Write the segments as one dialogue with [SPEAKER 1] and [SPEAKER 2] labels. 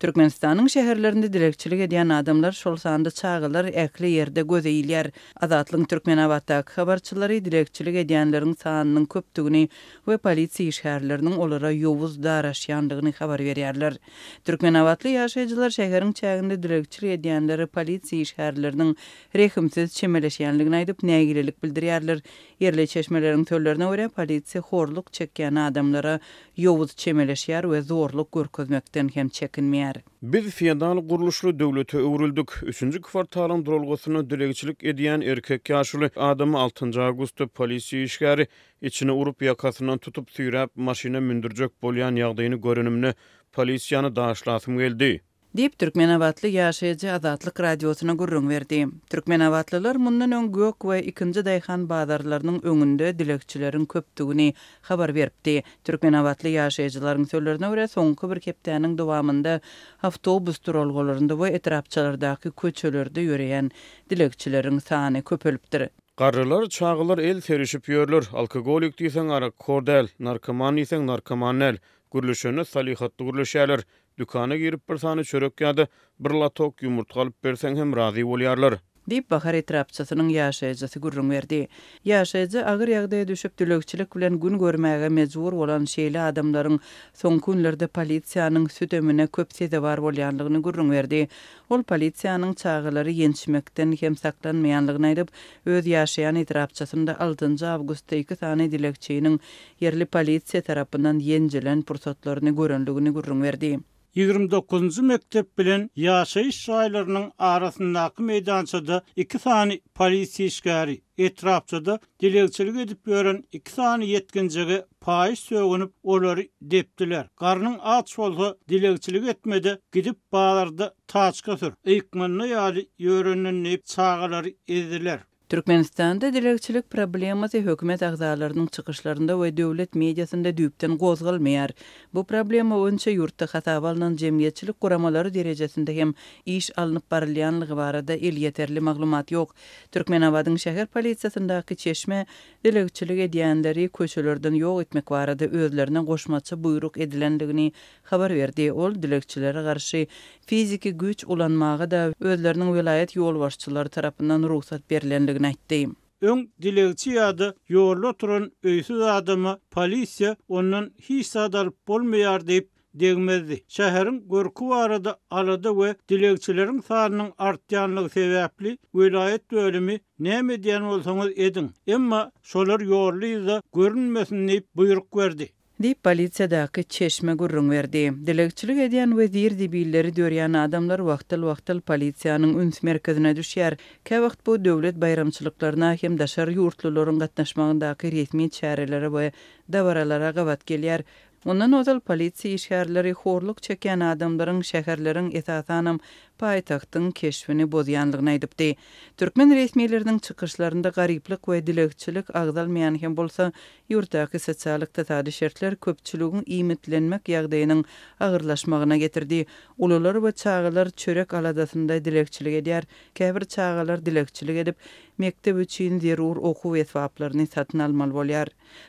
[SPEAKER 1] Türkmenistanyň şäherlerinde dilegçilik edýän adamlar, şol sanda çagalar ähli ýerde göze ilýär. Azatlygyň Türkmenabatdaky habarçylary dilegçilik edýänleriň sanynyň köpdügini we polisiýa işgärleriniň olara ýowuz daraşýandygyny habar berýärler. Türkmenabatly ýaşaýjylar şäheriň çäginde dilegçilik edýänlere polisiýa işgärleriniň rehimsiz çemeleşýändigini aýdyp, nägilelik bildirýärler. Ýerli çeşmeleriň sözlerine görä, polisiýa horluk çekýän adamlara ýowuz çemeleşýär we zorluk görkezmekden hem çekinmeýär.
[SPEAKER 2] Biz feodal gurluşly döwlete öwrüldik. Üçünji kwartalyň duralgasynda dilegçilik edýän erkek ýaşuly adamy altynjy awgustda polisiýa işgäri içine urup, ýakasyndan tutup, süýräp, maşyna mündürjek bolýan ýagdaýyny görenimde, polisiýany daşlasym geldi.
[SPEAKER 1] Diýip, türkmenabatly ýaşaýjy Azatlyk Radiosyna gürrüň berdi. Türkmenabatlylar mundan öň Gök we Ikinji daýhan bazarlarynyň öňünde dilegçileriň köpdügini habar beripdi. Türkmenabatly ýaşaýjylaryň sözlerine görä, soňky bir hepdäniň dowamynda awtobus duralgalarynda we etrapçalardaky köçelerde ýöreýän dilegçileriň sany köpelipdir.
[SPEAKER 2] Garrylar, çagalar el serişip ýörler. Alkogolik diýseň arakhor däl, narkoman diýseň narkoman däl. Gürleşende salyhatly gürleşýärler. Dükana girip bir sany çörek ýa-da bir latok ýumurtga alyp berseň hem razy bolýarlar.
[SPEAKER 1] Diýip, Bahar etrapçasynyň ýaşaýjysy gürrüň berdi. Ýaşaýjy agyr ýagdaýa düşüp, dilegçilik bilen gün görmäge mejbur bolan şeýle adamlaryň soňky günlerde polisiýanyň sütemine köp sezewar bolýandygyny gürrüň berdi. Ol polisiýanyň çagalary ýençmekden hem saklanmaýandygyny aýdyp, öz ýaşaýan etrapçasynda altynjy awgustda iki sany dilegçiniň ýerli polisiýa tarapyndan ýenjilen pursatlaryny görendigini gürrüň berdi.
[SPEAKER 3] 29-njy mekdep bilen ýaşaýyş jaýlarynyň arasyndaky meýdançada iki sany polisiýa işgäri, etrapçada dilegçilik edip ýören iki sany ýetginjege paýyş sögünip, olary depdiler. Garnyň aç bolsa, dilegçilik etme-de, gidip bazarda taçka sür, ykmanda ýaly ýörenden diýip, çagalary ezdiler.
[SPEAKER 1] Türkmenistanda dilegçilik problemasy hökümet agzalarynyň çykyşlarynda we döwlet mediasynda düýpden gozgalmaýar. Bu problema boýunça ýurtda hasaba alnan jemgyýetçilik guramalary derejesinde hem iş alnyp barylýanlygy barada elýeterli maglumat ýok. Türkmenabadyň şäher polisiýasyndaky çeşme dilegçilik edýänleri köçelerden ýok etmek barada özlerine goşmaça buýruk edilendigini habar berdi. Ol dilegçilere garşy fiziki güýç ulanmaga-da özleriniň welaýat ýolbaşçylary tarapyndan rugsat berlendigini aýtdy.
[SPEAKER 3] Öň dilegçi ýa-da ýolda oturan öýsüz adama polisiýa ondan hiç zat alyp bolmaýar diýip degmezdi. Şäheriň görki barada alada we dilegçileriň sanynyň artýanlygy sebäpli welaýat bölümi näme edýän bolsaňyz ediň, emma şolar ýolda-yzda görünmesin diýip buýruk berdi.
[SPEAKER 1] Diýip, polisiýadaky çeşme gürrüň berdi. Dilegçilik edýän we zir-zibilleri dörýän adamlar wagtal-wagtal polisiýanyň üns merkezine düşýär. Käwagt bu döwlet baýramçylyklaryna hem daşary ýurtlularyň gatnaşmagyndaky resmi çärelere we dabaralara gabat gelýär. Mundan ozal polisiýa işgärleri horluk çekýän adamlaryň şäherleriň, esasanam, paýtagtyň keşbini bozýandygyny aýdypdy. Türkmen resmileriniň çykyşlarynda garyplyk we dilegçilik agzalmaýan hem bolsa, Ýurtdaky sosial-ykdysady şertler köpçüligiň iýmitlenmek ýagdaýynyň agyrlaşmagyna getirdi. Ulular we çagalar çörek aladasynda dilegçilik edýär. Käbir çagalar dilegçilik edip, mekdep üçin zerur okuw esbaplaryny satyn almaly bolýar.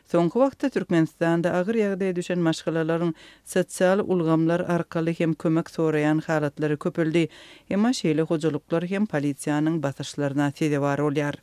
[SPEAKER 1] Soňky wagtda Türkmenistanda agyr ýagdaýa düşen maşgalalaryň sosial ulgamlar arkaly hem kömek soraýan halatlary köpeldi. Emma şeýle hojalyklar hem polisiýanyň basyşlaryna sezewar bolýar.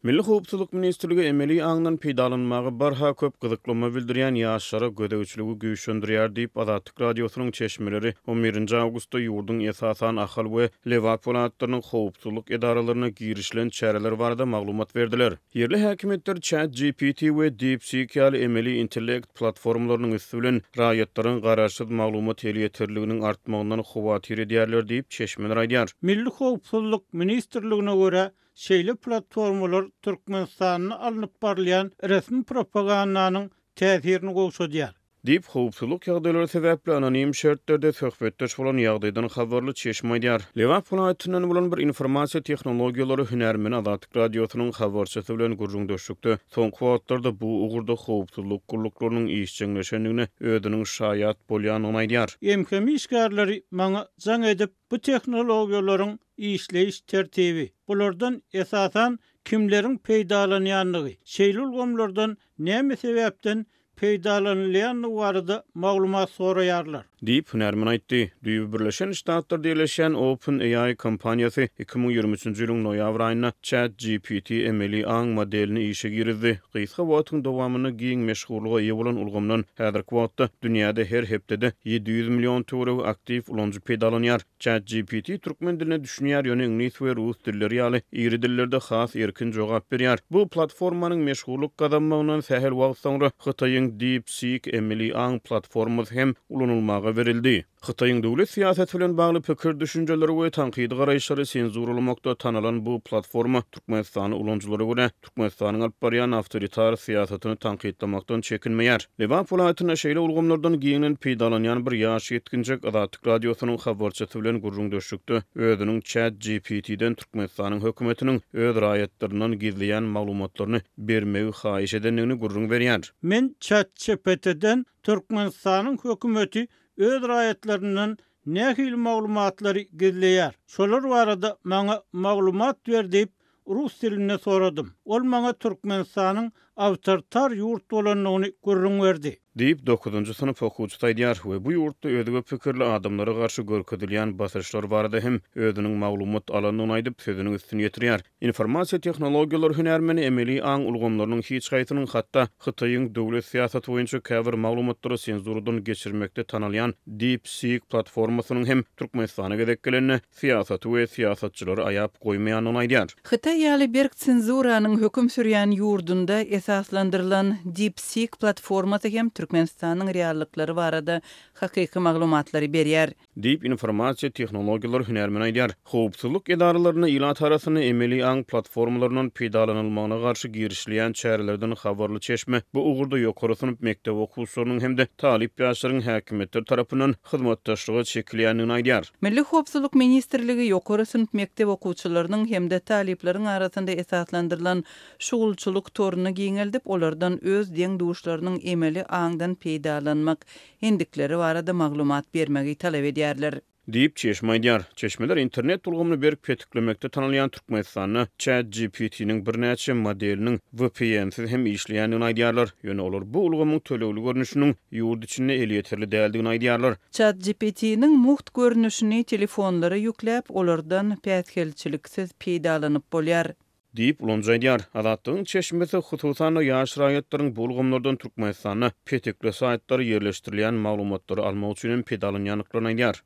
[SPEAKER 2] Milli howpsuzlyk ministrligi emeli aňdan peýdalanmaga barha köp gyzyklanma bildirýän ýaşlara gözegçiligi güýçlendirýär diýip, Azatlyk Radiosynyň çeşmeleri on birinji awgustda ýurduň esasan Ahal we Lebap welaýatlarynyň howpsuzlyk edaralaryna girişilen çäreler barada maglumat berdiler. Ýerli häkimiýetler ChatGPT we DeepSeek ýaly emeli intellekt platformalarynyň üsti bilen raýatlaryň garaşsyz maglumat elýeterliginiň artmagyndan howatyr edýärler diýip, çeşmeler aýdýar.
[SPEAKER 3] Milli howpsuzlyk ministrligine görä, şeýle platformalar Türkmenistanda alnyp barylýan resmi propagandanyň täsirini gowşadýar.
[SPEAKER 2] Diýip, howpsuzlyk ýagdaýlary sebäpli anonim şertlerde söhbetdeş bolan ýagdaýdan habarly çeşme aýdýar. Lebap welaýatyndan bolan bir informasiýa tehnologiýalary hünärmeni Azatlyk Radiosynyň habarçysy bilen gürrüňdeşlikde soňky wagtlarda bu ugurda howpsuzlyk gulluklarynyň işjeňleşendigine özüniň şaýat bolýandygyny aýdýar.
[SPEAKER 3] MHM işgärleri maňa jaň edip, bu tehnologiýalaryň işleýiş tertibi, bulardan esasan kimleriň peýdalanýandygy, şeýle ulgamlardan näme sebäpden. peýdalanylýandygy barada maglumat soraýarlar.
[SPEAKER 2] Diýip, hünärmen aýtdy. Düýbi Birleşen Ştatlarda ýerleşýän OpenAI kompaniýasy 2023 nji ýylyň noýabr aýynda ChatGPT emeli aň modelini işe girizdi. Gysga wagtyň dowamynda giň meşhurlyga eýe bolan ulgamdan häzirki wagtda dünýäde her hepdede 700 million töweregi aktiw ulanyjy peýdalanýar. ChatGPT türkmen diline düşünýär, ýöne iňlis we rus dilleri ýaly iri dillerde has erkin jogap berýär. Bu platformanyň meşhurlyk gazanmagyndan sähel wagt soňra Hytaýyň DeepSeek emeli aň platformasy hem ulanylmaga berildi. Hytaýyň döwlet syýasaty bilen bagly pikir-düşünjeleri we tankydy garaýyşlary senzuralamakda tanalan bu platforma türkmenistanly ulanyjylara görä Türkmenistanyň alyp barýan awtoritar syýasatyny tankytlamakdan çekinmeýär. Lebap welaýatynda şeýle ulgamlardan giňden peýdalanýan bir ýaş ýetginjek Azatlyk Radiosynyň habarçysy bilen gürrüňdeşlikde özüniň Chat GPT-den Türkmenistanyň hökümetiniň öz raýatlaryndan gizleýän maglumatlaryny bermegi haýyş edendigini gürrüň berýär.
[SPEAKER 3] Men Chat GPT-den Türkmenistanyň hökümeti öz raýatlaryndan nähili maglumatlary gizleýär, şolar barada maňa maglumat ber diýip, rus dilinde soradym. Ol maňa Türkmenistanyň awtoritar ýurt bolandygyny gürrüň berdi.
[SPEAKER 2] Diýip, dokuzynjy synp okuwçysy aýdýar we bu ýurtda özge pikirli adamlara garşy görkezilýän basyşlar barada hem özüniň maglumat alandygyny aýdyp, sözüniň üstüni ýetirýär. Informasiýa tehnologiýalary hünärmeni emeli aň ulgamlarynyň hiç haýsynyň hatda Hytaýyň döwlet syýasaty boýunça käbir maglumatlary senzuradan geçirmekde tanalýan DeepSeek platformasynyň hem Türkmenistana gezek gelende syýasaty we syýasatçylary aýap goýmaýandygyny aýdýar.
[SPEAKER 1] Hytaý ýaly berk senzuranyň höküm sürýän ýurdunda esaslandyrylan DeepSeek platformasy hem Türkmenistanyň reallyklary barada hakyky maglumatlary berýär.
[SPEAKER 2] Diýip, informasiýa tehnologiýalary hünärmeni aýdýar. Howpsuzlyk edaralarynda ilat arasynda emeli aň platformalaryndan peýdalanylmagyna garşy girişilýän çärelerden habarly çeşme bu ugurda ýokary synp mekdep okuwçylarynyň hem-de talyp ýaşlaryň häkimiýetler tarapyndan hyzmatdaşlyga çekilýändigini aýdýar.
[SPEAKER 1] Milli howpsuzlyk ministrligi ýokary synp mekdep okuwçylarynyň hem-de talyplaryň arasynda esaslandyrylan şugulçylyk toruny giňeldip, olardan öz deň-duşlarynyň emeli aňdan peýdalanmak endikleri barada maglumat bermegi talap edýärler.
[SPEAKER 2] Diýip, çeşme aýdýar. Çeşmeler internet ulgamyny berk petiklemekde tanalýan Türkmenistanda ChatGPT-niň birnäçe modeliniň VPN-siz hem işleýändigini aýdýarlar. Ýöne olar bu ulgamyň tölegli görnüşiniň ýurt içinde elýeterli däldigini aýdýarlar.
[SPEAKER 1] ChatGPT-niň mugt görnüşini telefonlara ýükläp, olardan päsgelçiliksiz peýdalanyp bolýar.
[SPEAKER 2] Diýip, ulanyjy aýdýar. Azatlygyň çeşmesi, hususan-da, ýaş raýatlaryň bu ulgamlardan Türkmenistanda petekli saýtlara ýerleşdirilýän maglumatlary almak üçin hem peýdalanýandyklaryny aýdýar.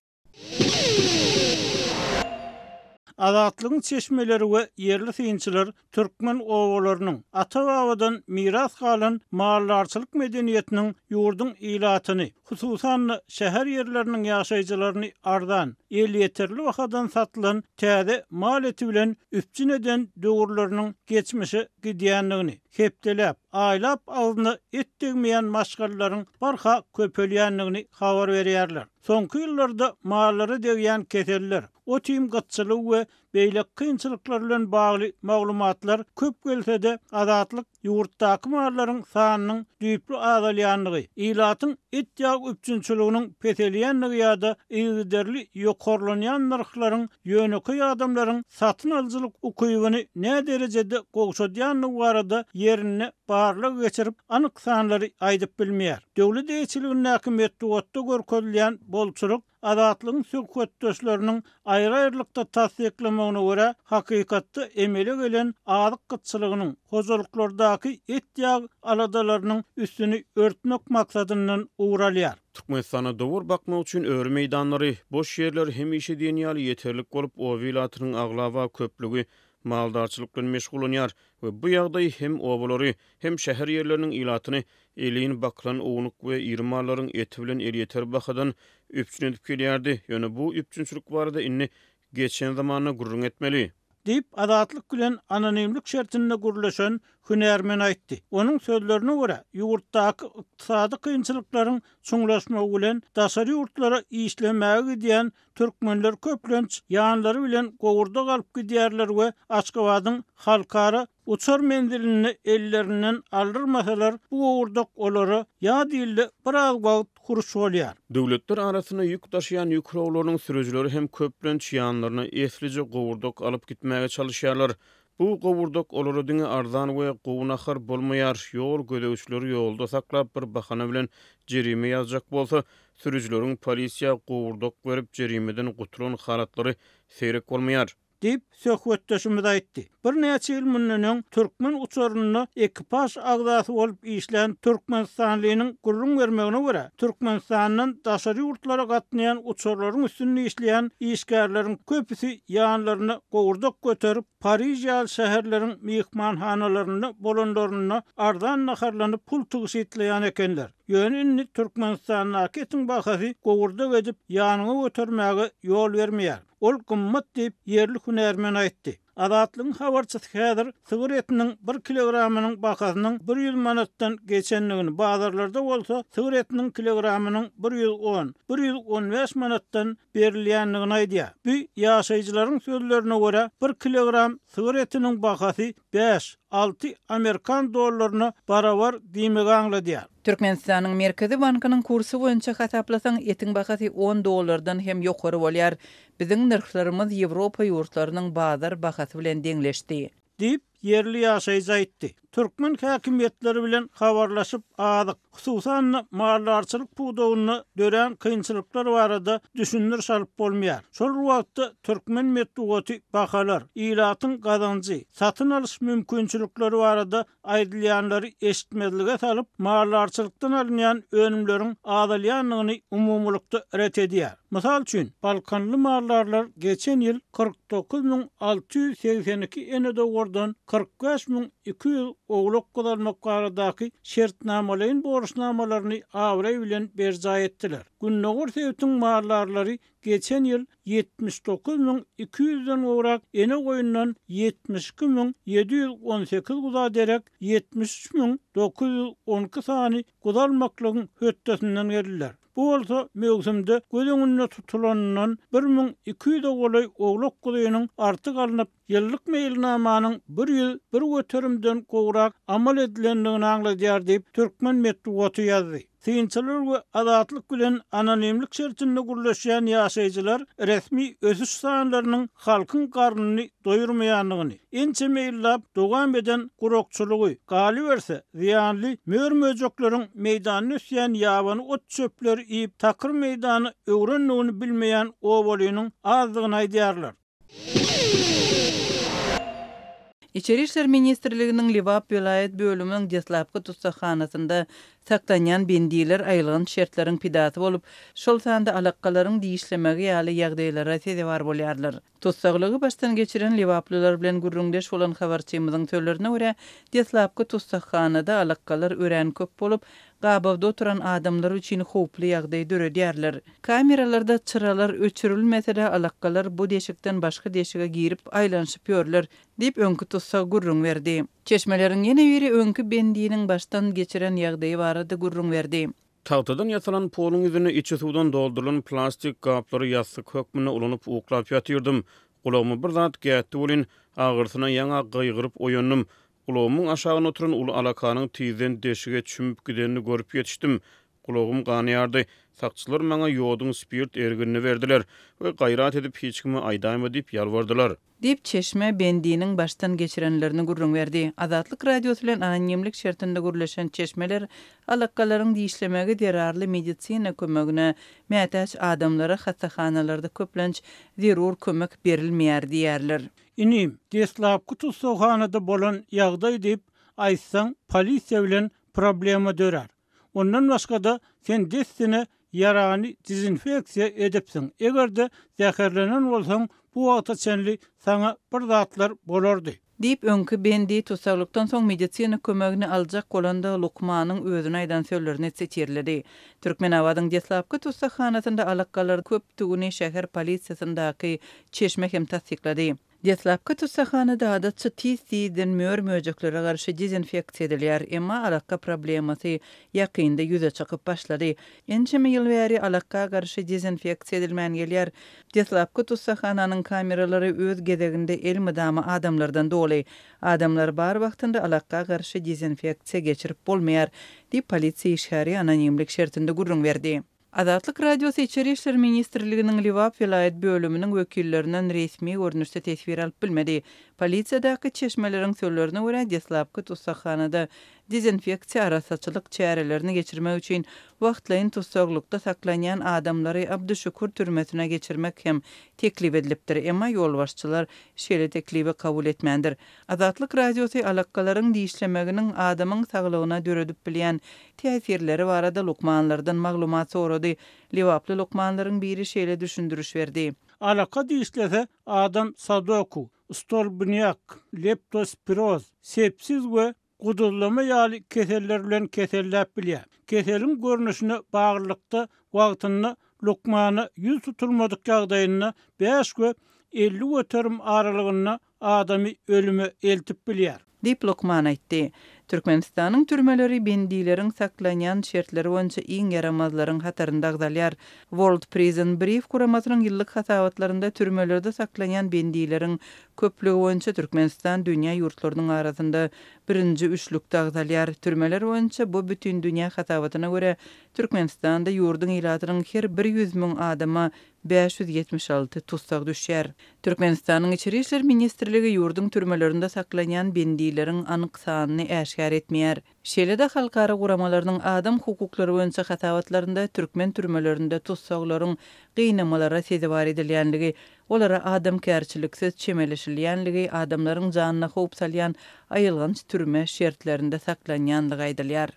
[SPEAKER 3] Azatlygyň çeşmeleri we ýerli synçylar türkmen obalarynyň ata-babadan miras galan maldarçylyk medeniýetiniň ýurduň ilatyny, hususan-da, şäher ýerleriniň ýaşaýjylaryny arzan, elýeterli bahadan satylan täze mal eti bilen üpjün eden döwürleriniň geçmişe gidýändigini, hepdeläp, aýlap agzyna et degmeýän maşgalalaryň barha köpelýändigini habar berýärler. Soňky ýyllarda mallara degýän keseller, ot-iým gytçylygy we beýleki kynçylyklar bilen bagly maglumatlar köp gelse-de, Azatlyk ýurtdaky mallaryň sanynyň düýpli azalýandygy, ilatyň et-ýag üpjünçiliginiň peselýändigi ýa-da yzygiderli ýokarlanýan nyrhlaryň ýönekeý adamlaryň satyn alyjylyk ukybyny näderejede gowşadýandygy barada ýerinde barlag geçirip, anyk sanlary aýdyp bilmeýär. Döwlet eýeçiligindäki metbugatda görkezilýän bolçulyk Azatlygyň söhbetdeşleriniň aýry-aýrylykda tassyklamagyna görä, hakykatda emele gelen azyk gytçylygynyň, hojalyklardaky et-ýag aladalarynyň üstüni örtmek maksadyndan ugur alýar.
[SPEAKER 2] Türkmenistanda dowar bakmak üçin öri meýdanlary, boş ýerler hemişe diýen ýaly ýeterlik bolup, oba ilatynyň aglaba köplügi maldarçylyk bilen meşgullanýar we bu ýagdaý hem obalary, hem şäher ýerleriniň ilatyny elin bakylan ownuk we iri mallaryň eti bilen elýeter bahadan üpjün edip gelýärdi. Ýöne bu üpjünçilik barada indi geçen zamanda gürrüň etmeli.
[SPEAKER 3] Diýip, Azatlyk bilen anonimlik şertinde gürleşen hünärmen aýtdy. Onuň sözlerine görä, ýurtdaky ykdysady kynçylyklaryň çuňlaşmagy bilen daşary ýurtlara işlemäge gidýän Türkmenler köplenç ýanlary bilen gowurdak alyp gidýärler we Aşgabadyň halkara uçar menzilinde ellerinden aldyrmasalar, bu gowurdak olara ýat ilde biraz wagt huruç bolýar.
[SPEAKER 2] Döwletler arasynda ýük daşaýan ýük ulaglarynyň sürüjileri hem köplenç ýanlaryna eslije gowurdak alyp gitmäge çalyşýarlar. Bu gowurdak olara diňe arzan we gowy nahar bolmaýar, ýol gözegçileri ýolda saklap bir bahana bilen jerime ýazjak bolsa, sürüjileriň polisiýa gowurdak berip jerimeden gutulan halatlary seýrek bolmaýar.
[SPEAKER 3] Diýip, söhbetdeşimiz aýtdy. Birnäçe ýyl mundan öň türkmen uçarynda ekipaž agzasy bolup işlän türkmenistanlynyň gürrüň bermegine görä, Türkmenistandan daşary ýurtlara gatnaýan uçarlaryň üstünde işleýän işgärleriň köpüsi ýanlaryna gowurdak göterip, Pariž ýaly şäherleriň myhmanhanalarynda bolanlarynda arzan naharlanyp pul tygşytlaýan ekenler. Ýöne indi Türkmenistandaky etiň bahasy gowurdak edip ýanyňa götermäge ýol bermeýär. Ol gymmat diýip, ýerli hünärmen aýtdy. Azatlygyň habarçysy häzir sygyr etiniň bir kilogramynyň bahasynyň 100 manatdan geçendigini, bazarlarda bolsa sygyr etiniň kilogramynyň 110, 115 manatdan berilýändigini aýdýar. Bu ýaşaýjylaryň sözlerine görä, bir kilogram sygyr etiniň bahasy bäş, alty amerikan dollaryna barabar diýmegi aňladýar.
[SPEAKER 1] Türkmenistanyň Merkezi bankynyň kursy boýunça hasaplasaň, etiň bahasy on dollardan hem ýokary bolýar. Biziň nyrhlarymyz Ýewropa ýurtlarynyň bazar bahasy bilen deňleşdi.
[SPEAKER 3] Diýip, ýerli ýaşaýjy aýtdy. Türkmen häkimiýetleri bilen habarlaşyp, azyk, hususan-da, maldarçylyk pudagynda dörän kynçylyklar barada düşündiriş alyp bolmaýar. Şol bir wagtda, türkmen metbugaty bahalar, ilatyň gazanjy, satyn alyş mümkinçilikleri barada aýdylýanlary eşitmezlige salyp, maldarçylykdan alynýan önümleriň azalýandygyny umumylykda ret edýär. Mysal üçin, balkanly maldarlar geçen ýyl 49 682 ene dowardan 45 200 owlak guzy almak baradaky şertnamalaýyn borçnamalaryny abraý bilen berjaý etdiler. Gündogar sebitiň maldarlary geçen ýyl 79 200-den gowrak ene goýundan 72 718 guza derek 73 912 sany guzy almaklygyň hötdesinden geldiler. Bu bolsa möwsümde göz öňünde tutulanyndan 1200-e golaý owlak guzynyň artyk alnyp, ýyllyk meýilnamanyň 101 göterimden gowrak amal edilendigini aňladýar diýip, türkmen metbugaty ýazdy. Synçylar we Azatlyk bilen anonimlik şertinde gürleşýän ýaşaýjylar resmi ösüş sanlarynyň halkyň garnyny doýurmaýandygyny, ençeme ýyllap dowam eden gurakçylygy, galyberse, zyýanly mör-möjekleriň meýdanda ösýän ýabany ot-çöpleri iýip, takyr meýdana öwrendigini bilmeýän obalynyň azdygyny aýdýarlar.
[SPEAKER 1] Içeri işler ministrliginiň Lebap welaýat bölüminiň deslapky tussaghanasynda saklanýan bendiler aýylganç şertleriň pidasy bolup, şol sanda alakgalaryň dişlemegi ýaly ýagdaýlara sezewar bolýarlar. Tussaglygy başdan geçiren lebaplylar bilen gürrüňdeş bolan habarçymyzyň sözlerine görä, deslapky tussaghanada alakgalar örän köp bolup, gabawda oturan adamlar üçin howply ýagdaý döredýärler. Kameralarda çyralar öçürilmese-de, alakgalar bu deşikden başga deşige girip, aýlanyşyp ýörler, diýip, öňki tussag gürrüň berdi. Çeşmeleriň ýene biri öňki bendiniň başdan geçiren ýagdaýy barada gürrüň berdi.
[SPEAKER 2] Tagtadan ýasalan poluň ýüzünde içi suwdan doldurylan plastik gaplary ýassyk hökmünde ulanyp uklap ýatyrdym. Gulagyma bir zat gätdi welin, agyrsyna ýaňa gygyryp oýandym. Gulagymyň aşagynda oturan uly alakanyň tizden deşige çümüp gidenini görüp ýetişdim. Gulagym ganýardy. Sakçylar maňa ýoduň spirt erginini berdiler we gaýrat edip hiç kime aýdaýma diýip ýalbardylar.
[SPEAKER 1] Diýip, çeşme bendiniň başdan geçirenlerini gürrüň berdi. Azatlyk Radiosy bilen anonimlik şertinde gürleşen çeşmeler alakgalaryň dişlemegi zerarly medisina kömegine mätäç adamlara hassahanalarda köplenç zerur kömek berilmeýär diýýärler.
[SPEAKER 3] Inim, deslapky tussaghanada bolan ýagdaý diýip aýtsaň polisiýa bilen problema dörär. Ondan başga-da sen dessine ýarany dezinfeksiýa edipsiň, eger-de zäherlenen bolsaň bu wagta çenli saňa bir zatlar bolardy.
[SPEAKER 1] Diýip, öňki bendi tussaglykdan soň medisina kömegini aljak bolanda lukmanyň özüne aýdan sözlerini sitirledi. Türkmenabadyň deslapky tussaghanasynda alakgalar köpdügini şäher polisiýasyndaky çeşme hem tassyklady. Deslapky tussaghanada adatça tiz-tizden mör-möjeklere garşy dezinfeksiýa edilýär, emma alakga problemasy ýakynda ýüze çykyp başlady. Ençeme ýyl bäri alakga garşy dezinfeksiýa edilmän gelýär. Deslapky tussaghananyň kameralary öz gezeginde elmydama adamlardan doly. Adamlar bar wagtynda alakga garşy dezinfeksiýa geçirip bolmaýar, diýip, polisiýa işgäri anonimlik şertinde gürrüň berdi. Azatlyk Radiosy Içeri işler ministrliginiň Lebap welaýat bölüminiň wekillerinden resmi görnüşde teswir alyp bilmedi. Polisiýadaky çeşmeleriň sözlerine görä, deslapky tussaghanada dezinfeksiýa-arassaçylyk çärelerini geçirmek üçin wagtlaýyn tussaglykda saklanýan adamlary Abduşukur türmesine geçirmek hem teklip edilipdir, emma ýolbaşçylar şeýle teklibi kabul etmändir. Azatlyk Radiosy alakgalaryň dişlemeginiň adamyň saglygyna döredip bilýän täsirleri barada lukmanlardan maglumat sorady. Lebaply lukmanlaryň biri şeýle düşündiriş berdi.
[SPEAKER 3] Alaka dişlese, adam sadoku, stolbnýak, leptospiroz, sepsiz we guduzlama ýaly keseller bilen keselläp bilýär. Keseliň görnüşine baglylykda wagtynda lukmana ýüz tutulmadyk ýagdaýynda bäş we 50% aralygynda adamy ölüme eltip bilýär.
[SPEAKER 1] Diýip, lukman aýtdy. Türkmenistanyň türmeleri bendileriň saklanýan şertleri boýunça iň ýaramazlaryň hatarynda agzalýar. World Prison Brief guramasynyň ýyllyk hasabatlarynda türmelerde saklanýan bendileriň köplügi boýunça Türkmenistan dünýä ýurtlarynyň arasynda birinji üçlükde agzalýar. Türmeler boýunça bu bütindünýä hasabatyna görä, Türkmenistanda ýurduň ilatynyň her bir 100 müň adama 576 tussag düşýär. Türkmenistanyň Içeri işler ministrligi ýurduň türmelerinde saklanýan bendileriň anyk sanyny äşgär etmeýär. Şeýle-de halkara guramalarynyň adam hukuklary boýunça hasabatlarynda türkmen türmelerinde tussaglaryň gynamalara sezewar edilýänligi, olara adamkärçiliksiz çemeleşilýänligi, adamlaryň janyna howp salýan aýylganç türme şertlerinde saklanýanlygy aýdylýar.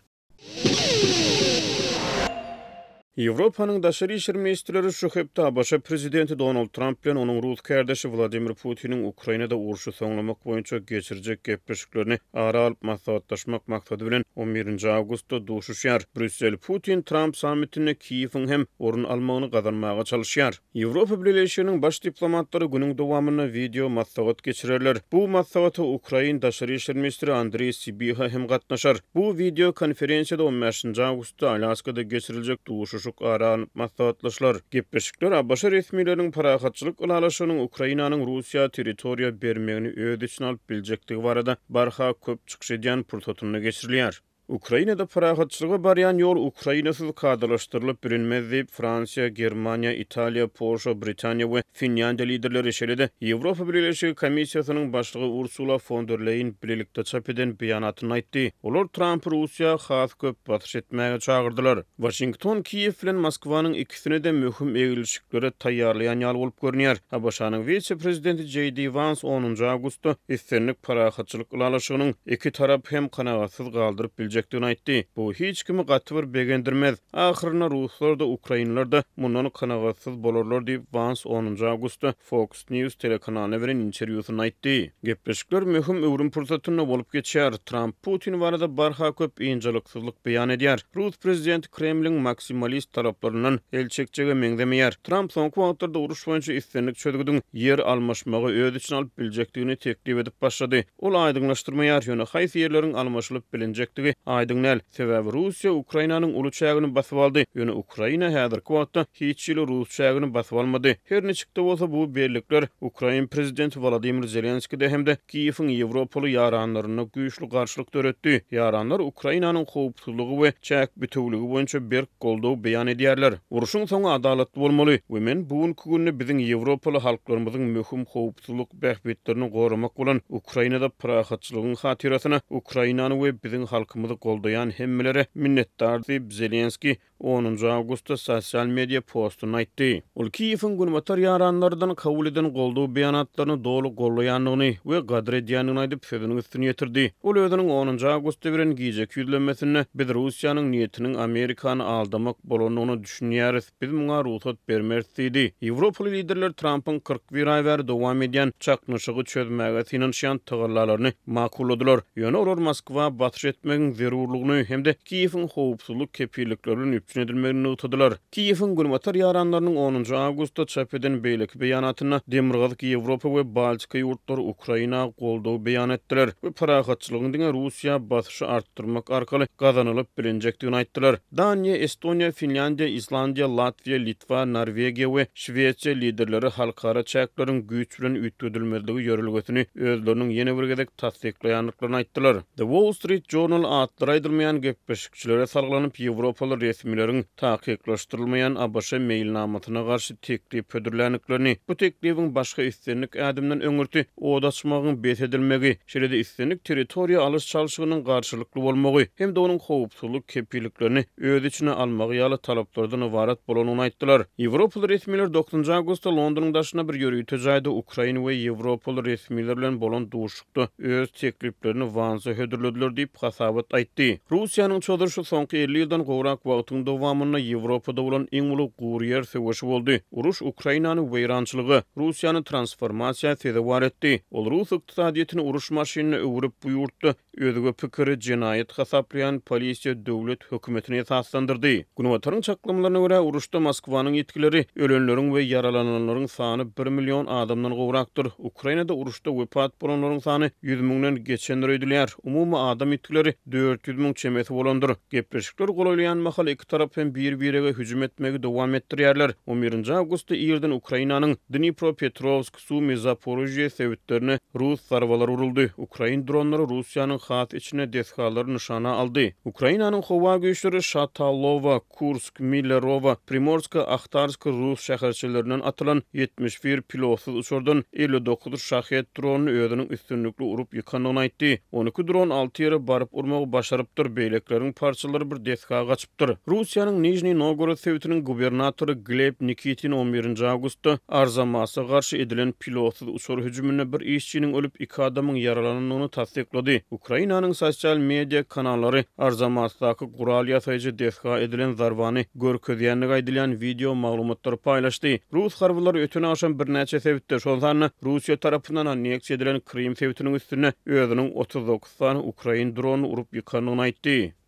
[SPEAKER 2] Ýewropanyň daşary işler ministrleri şu hepde ABŞ prezidenti Donald Tramp bilen onuň rus kärdeşi Wladimir Putiniň Ukrainada urşy soňlamak boýunça geçirjek gepleşiklerini ara alyp maslahatlaşmak maksady bilen on birinji awgustda duşuşýar. Brýussel Putin-Tramp sammitinde Kiýewiň hem orun almagyny gazanmaga çalyşýar. Ýewropa Bileleşiginiň baş diplomatlary günüň dowamynda wideo maslahat geçirerler. Bu maslahata ukrain daşary işler ministri Andreý Sibiha hem gatnaşar. Bu wideo konferensiýada on bäşinji awgustda Alýaskada geçiriljek duşuşyk ara alnyp maslahatlaşylar. Gepleşikler ABŞ resmileriniň parahatçylyk ylalaşygynyň Ukrainanyň Russiýa territoriýa bermegini öz içine alyp biljekdigi barada barha köp çykyş edýän pursatynda geçirilýär. Ukrainada parahatçylyga barýan ýol Ukrainasyz kadalaşdyrylyp bilinmez diýip, Fransiýa, Germaniýa, Italiýa, Polşa, Britaniýa we Finlýandiýa liderleri, şeýle-de Ýewropa Bileleşigi Komissiýasynyň başlygy Ursula fon der Leýen bilelikde çap eden beýanatynda aýtdy. Olar Trampy Russiýa has köp basyş etmäge çagyrdylar. Waşington Kiýew bilen Moskwanyň ikisini-de möhüm eglişiklere taýýarlaýan ýaly bolup görünýär. ABŞ-nyň wise-prezidenti Jeý Di Wans onunjy awgustda islendik parahatçylyk ylalaşygynyň iki tarapy hem kanagatsyz galdyryp biljekdigini aýtdy. Bu hiç kimi gaty bir begendirmez. Ahyrynda ruslar-da, ukrainler-de mundan kanagatsyz bolarlar diýip, Wans onunjy awgustda Fox News telekanalyna beren interwýusynda aýtdy. Gepleşikler möhüm öwrüm pursatynda bolup geçýär. Tramp Putin barada barha köp ynjalyksyzlyk beýan edýär. Rus prezidenti Kremliň maksimalist talaplaryndan el çekjege meňzemeýär. Tramp soňky wagtlarda uruş boýunça islendik çözgüdiň ýer almaşmagy öz içine alyp biljekdigini teklip edip başlady. Ol aýdyňlaşdyrmaýar, ýöne haýsy ýerleriň almaşylyp bilinjekdigi aýdyň däl. Sebäbi Russiýa Ukrainanyň uly çägini basyp aldy, ýöne Ukraina häzirki wagtda hiç hili rus çägini basyp almady. Her niçik-de bolsa, bu bellikler ukrain prezidenti Wolodymyr Zelenskide hem-de Kiýewiň ýewropaly ýaranlarynda güýçli garşylyk döretdi. Ýaranlar Ukrainanyň howpsuzlygy we çäk bitewüligi boýunça berk goldaw beýan edýärler. Urşuň soňy adalatly bolmaly we men bu günki günde biziň ýewropaly halklarymyzyň möhüm howpsuzlyk bähbitlerini goramak bolan Ukrainada parahatçylygyň hatyrasyna Ukrainany we biziň halkymyzy goldaýan hemmelere minnetdar diýip, Zelenskiý onunjy awgustda sosial media postunda aýtdy. Ol Kiýewiň günbatar ýaranlardan kabul eden goldaw beýanatlaryny doly gollaýandygyny we gadyr edýändigini aýdyp, sözüniň üstüni ýetirdi. Ol özüniň onunjy awgustda beren gijeki ýüzlenmesinde, Biz Russiýanyň niýetiniň Amerikany aldamak bolandygyna düşünýäris, Biz muňa rugsat bermeris diýdi. Ýewropaly liderler Trampyň 41 aý bäri dowam edýän çaknyşygy çözmäge synanyşýan tagallalaryny makulladylar. Ýöne olar Moskwa basyş etmegiň zerurlygyny hem-de Kiýewiň howpsuzlyk kepillikleri bilen üpjün edilmegini nygtadylar. Kiýewiň günbatar ýaranlarynyň onunjy awgustda çap eden beýleki beýanatynda Demirgazyk Ýewropa we Baltika ýurtlary Ukraina goldaw beýan etdiler we parahatçylygyň diňe Russiýa basyşy artdyrmak arkaly gazanylyp bilinjekdigini aýtdylar. Daniýa, Estoniýa, Finlýandiýa, Islandiýa, Latwiýa, Litwa, Norwegiýa we Şwesiýa liderleri halkara çäkleriň güýç bilen üýtgedilmezligi ýörelgesini özleriniň ýene bir gezek tassyklaýandyklaryny aýtdylar. The Wall Street Journal atlary aýdylmaýan gepleşikçilere salgylanyp, ýewropaly resmiler. resmileriň takyklaşdyrylmaýan ABŞ meýilnamasyna garşy teklip hödürländiklerini, bu teklibiň başga islendik ädimden öňürti od açmagyň bes edilmegi, şeýle-de islendik territoriýa alyş-çalşygynyň garşylykly bolmagy hem-de onuň howpsuzlyk kepilliklerini öz içine almagy ýaly talaplardan ybarat bolandygyny aýtdylar. Ýewropaly resmiler dokuzynjy awgustda Londonyň daşynda bir ýörite jaýda ukrain we ýewropaly resmiler bilen bolan duşuşykda öz tekliplerini Wansa hödürlediler diýip, hasabat aýtdy. Russiýanyň çozuşy soňky 50 ýyldan gowrak wagtyň dowamynda Ýewropada bolan iň uly gury ýer söweşi boldy. Uruş Ukrainany weýrançylyga, Russiýany transformasiýa sezewar etdi. Ol rus ykdysadyýetini uruş maşynyna öwrüp, bu ýurtda özge pikiri jenaýat hasaplaýan polisiýa döwlet hökümetini esaslandyrdy. Günbataryň çaklamalaryna görä, uruşda Moskwanyň ýitgileri, ölenleriň we ýaralananlaryň sany bir million adamdan gowrakdyr. Ukrainada uruşda wepat bolanlaryň sany 100 müňden geçendir öýdülýär. Umumy adam ýitgileri 400 müň çemesi bolandyr. Gepleşikler golaýlaýan mahaly iki tarap hem bir-birege hüjüm etmegi dowam etdirýärler. On birinji awgustda irden Ukrainanyň Dnipropetrowsk, Sumy, Zaporožýe sebitlerine rus zarbalary uruldy. Ukrain dronlary Russiýanyň has içinde desgalary nyşana aldy. Ukrainanyň howa güýçleri Şatalowa, Kursk, Millerowa, Primorsko-Ahtarsk rus şäherçelerinden atylan 71 pilotsyz uçardan 59 Şahed dronyny özüniň üstünlikli urup ýykandygyny aýtdy. 12 dron alty ýere baryp urmagy başarypdyr, beýlekileriň parçalary bir desga gaçypdyr. Russiýanyň Nižniý Nowgorod sebitiniň gubernatory Gleb Nikitin on birinji awgustda Arzamasa garşy edilen pilotsyz uçar hüjüminde bir işçiniň ölüp, iki adamyň ýaralanandygyny tassyklady. Ukrainanyň sosial media kanallary Arzamasdaky gural ýasaýjy desga edilen zarbany görkezýändigi aýdylýan wideo maglumatlary paýlaşdy. Rus harbylary öten agşam birnäçe sebitde, şol sanda Russiýa tarapyndan anneksiýa edilen Krym sebitiniň üstünde özüniň 39 sany ukrain dronyny urup ýykandygyny aýtdy.